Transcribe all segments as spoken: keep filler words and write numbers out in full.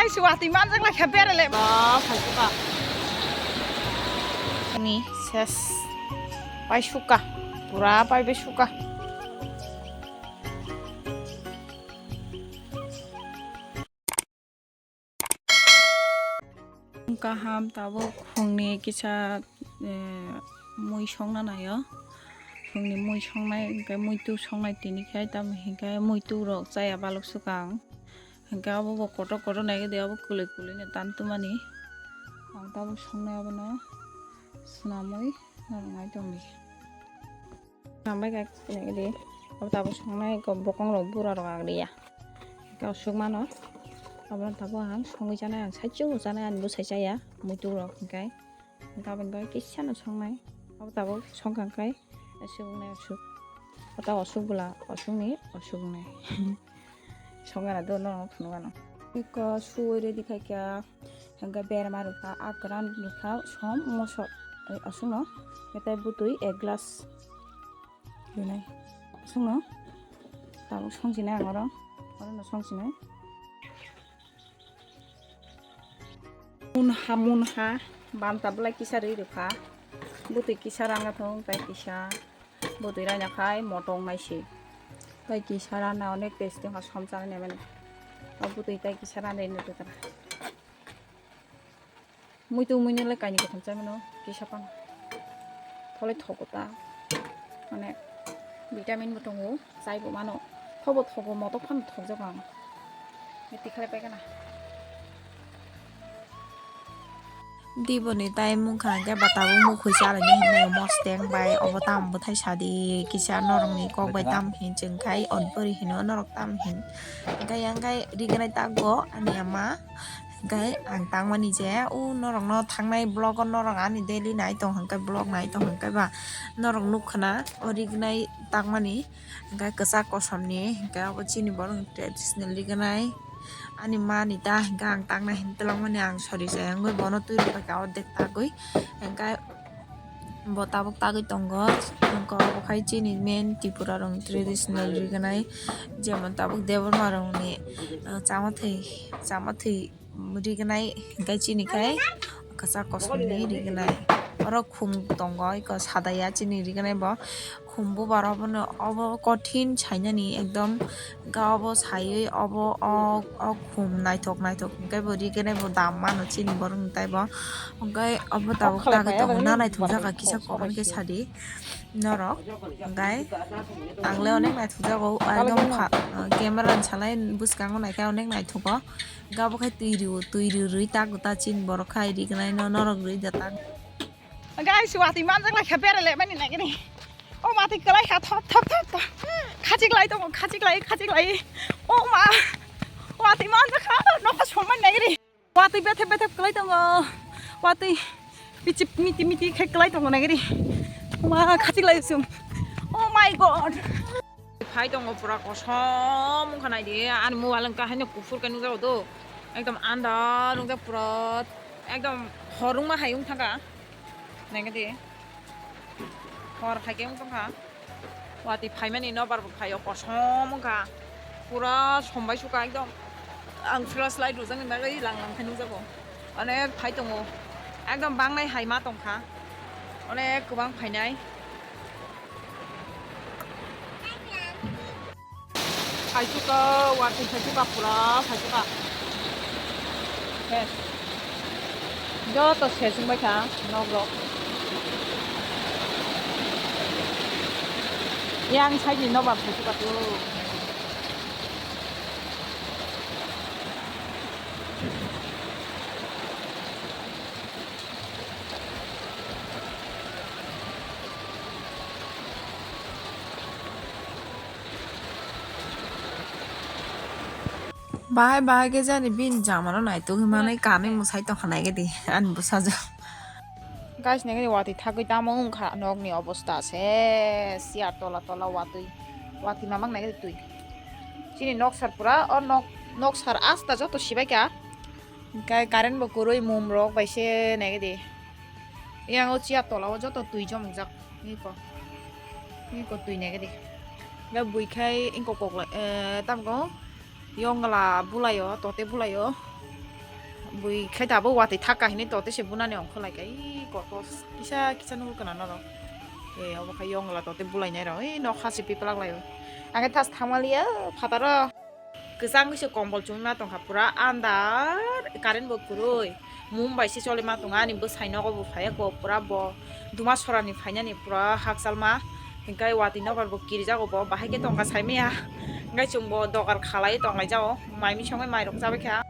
Ai, si watwi manjak lai kha berele. Ba, phaikha. Ni ses. Pai suka. Pura pai be suka. Kaham tabuk phungni kisa, eh, mui songna naio. Phungni mui songnai, hwnkhe muitu songnai tini khai, tamo hinkhe muitu rok chaya balok swkang. Hwnkhe abo bo kotor kotor naikhe de, abo kwlwi kwlwi no tan twmani. Ang tabuk songnai abono swnamwi norok nai tongdi. Hambai kha nai di. Abo tabuk songnai kok bokong rok bura rok agriya. Hwnkhe osuk mano. Abono tabuk ang songwi chanai, ang saichung chanai, ani bwsai chaya muitu rok hwnkhe. Hwnkhe aboni bagwi kisa no songnai. Abo tabuk songkha hwnkhe. Aswk wngnai aswk. Ota aswk bwla, aswkni aswk wngnai. Songara do norok phunukgano. Iko suwui ready khaikha, hwnkhe berma rwkha, akran rwkha, som, mosok, aswkno. Tei bwtwi ek glass rinai. Aswkno tabuk songchinai ang oro, orono songchinai. Munha munha banta bwlai kisa rwi rwkha. Bwtwi kisa rana thung tei kisa bwtwi raina khai motong naisi. Tei kisa rana onek taste wngkha som chanai mani. O bwtwi tei kisa rana rwna rwkha. Muitu muinwi lai kainwi kwtham chai mano kisa phano. Tholai thogo ta. Mane vitamin bo tongo. Chaibo mano. Thobo thogo, motok phano thokjago ang. Tikhalai paikha na. Diboni tai mungkha hwnkhe batabuk mukhwi chalaina hinwi mosteng bai obo tam bwthai sadi kisa norokni kok bai tam hin chwngkhai on pori hino norok tam hin hwnkhe yang khai rignai tago ani ama. Hwnkhe ang tangmani je, o norokno thangnai vlog-o norok ani daily nai tong hwnkhe, vlog nai tong hwnkhe ba norok nukha na o rignai tangmani. Hwnkhe kwchak kosomni, hwnkhe abo chini borokni traditional rignai. Ani mani ta hwnkhe ang tangnai hinwi twlangmani, ang sori chaya wngwi bono twi rwbaikha ordek tagwi. Hwnkhe bo tabuk tagwi tongo. Hwnkhe obo khai chini main Tripura rokni traditional rignai, jemon tabuk Debbarma rokni, ah, chamathwi, chamathwi rignai hwnkhe chini khai kwchak kosomni rignai. Oro khum tongo, eko sadaya chini rignai bo. Khum bubar obono, obo kothin sainani ekdom, hwnkhe obo saiwi obo o, o khum naithok naithok hwnkhe bo rignai bo dam mano chini borokni tei bo. Hwnkhe obo tabuk tagwi tongo, na naithok jaga kisa comment khe sadi norok. Hwnkhe ang le onek naithok jago, ekdom pha-, camera ni salai bwskango naikhe onek naithogo. Hwnkhe obo khai twi rw-, twi rw rwi tago ta chini borok khai rignai no norok rwi da ta. Guys, watwi manjak lai kha berele mani nagini. O watwi kwlai kha thop thop thop thop. Khachik lai tongo, khachik lai, khachik lai. O ma. Watwi manjak kha nokha somani nagini. Watwi bethep bethep kwlai tongo. Watwi pichip miti miti khai kwlai tongo nagini. O ma, khachik lai sum. Oh my God. Phai tongo pura kosom wngkha naidi, ani mobile wngkha haino kuphur khe nukjago do, ekdom andar wngjak pura, ekdom hor wngma hai wngthangkha, naikhe di hor hai khe wngtongkha, watwi phaimani nobar bo phaio kosom wngkha, pura sombai sukha ekdom. Ang flashlight rwjakni bagwi lang lang khe nukjago. Onek phai tongo. Ekdom bangnai hai ma tongkha. Onek kwbang phainai. Phai sukha, watwi phai sukha, pura phai sukha. Ses. Joto ses wngbai kha nok rok. Yang side ni nobar phai sukha tu. Bahai bahai khe jani bini jamano naituk hinmani kanwi mwsai tongkha naikhe di ani bwsajwk. Guys, nini watwi thagwi tamo wngkha nokni obosta se, chair tola tola watwi, watwi mamang naikhe twi. Chini noksar pura o nok, noksar asta joto sibaikha. Hwnkhe current bo kwrwi mum rok bai se naikhe di. Yang o chair tola o joto twi jomjak. Niko. Niko twi naikhe di. Hwnkhe bui khai ingkok kok lai, eh, tamo kok yongla bulaio, tote bulaio. Bui khai tabuk watwi thaka hinwi tote se bunani ongkho lai kai. Ih, kotos kisa kisa nugo kana norok. Eh, obo khai yongla tote bulai nai rok. Eh, nok hasi piplak lai. Ang khe thas thangmaliya phataro. Kwchang kisa kombol chumui ma tongkha pura andar, current bo kwrwi. Mum bai se choli ma tongo ani bwsai nogo bo phaiya ko pura bo duma sorani phainani pura hakchalma. Hinkhe watwi nobar bo kirijago bo bahai khe tongkha saimaya. Hinkhe chwng bo dogar khalai tonglai jao. Mai misongwi mai rok chabai kha.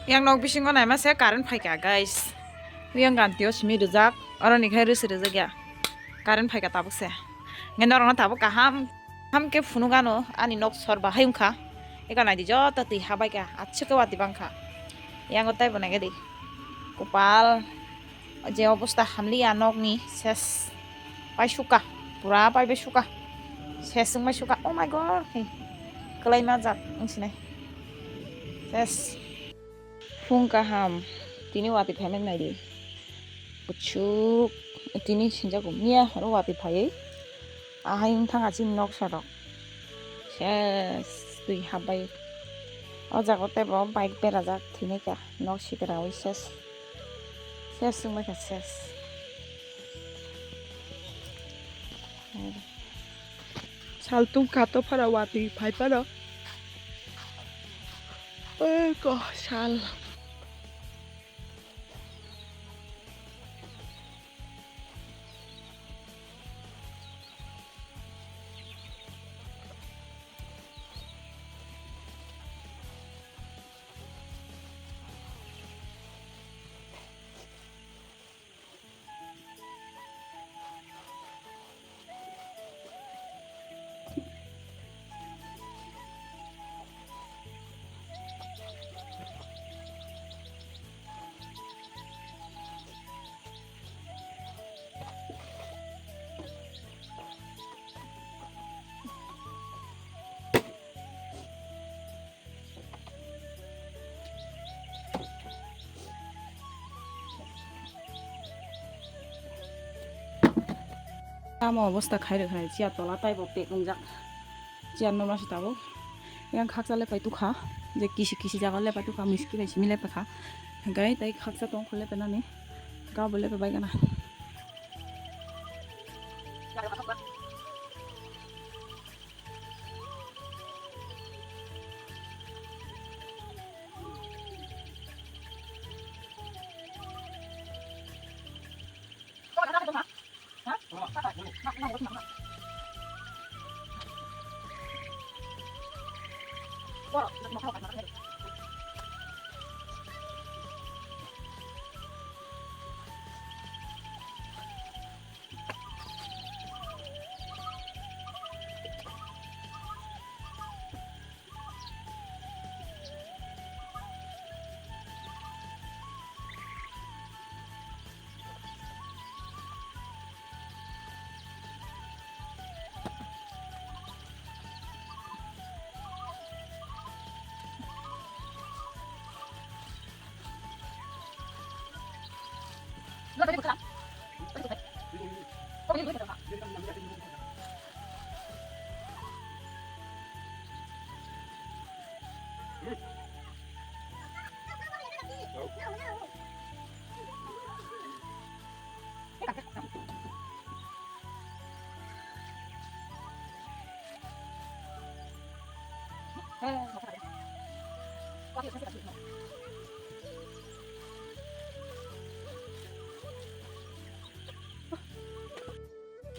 Yang nok bisingo naima se current phaikha, guys. Yang ganti o simi rijak, oro ni khai rwse rijak ya. Current phaikha tabuk se. Nge norok no tabuk kaham, kaham khe phunuk ano ani nok sor bahai wngkha. Eka naidi joto twi habaikha, achuk khe watwi bangkha. Yang o tei bo naikhe di. Kopal. Je obosta hamliya nokni ses paisuka, pura paibai suka, ses wngbai suka. Oh my God, hey, kwlai ma jat wngsinai. Ses phung kaham, tini watwi phaimani naidi. Kuchuk, tini sinjago miya horo watwi phaiwi. Ahai wngthang achini nok sorok. Ses twi habbai. O jaga tei bo bike berajak thwinaikha nok sikirawi ses. Ses wngbaikha ses. Saltung kato phara watwi phai phano. Oi ko sal. Tamo obosta khai rwkha nai, chair tola taibo pek wngjak, chair no masa tabuk. Yang khaksa le pai tukha, je kisi kisi jaga le pai tukha, miski bai simi le paikha. Hinkhe tei khaksa tongkha le painani, gabo le pai gana.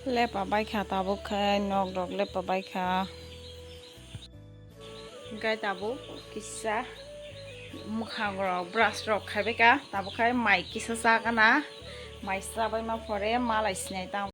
Lepa baikha tabuk khe nok rok lepa baikha. Gai tabuk kisa mwkhang rok brush rok khaibai ka, tabuk khai mai kisa chagana, mai chabai ma phore malai sinai tang.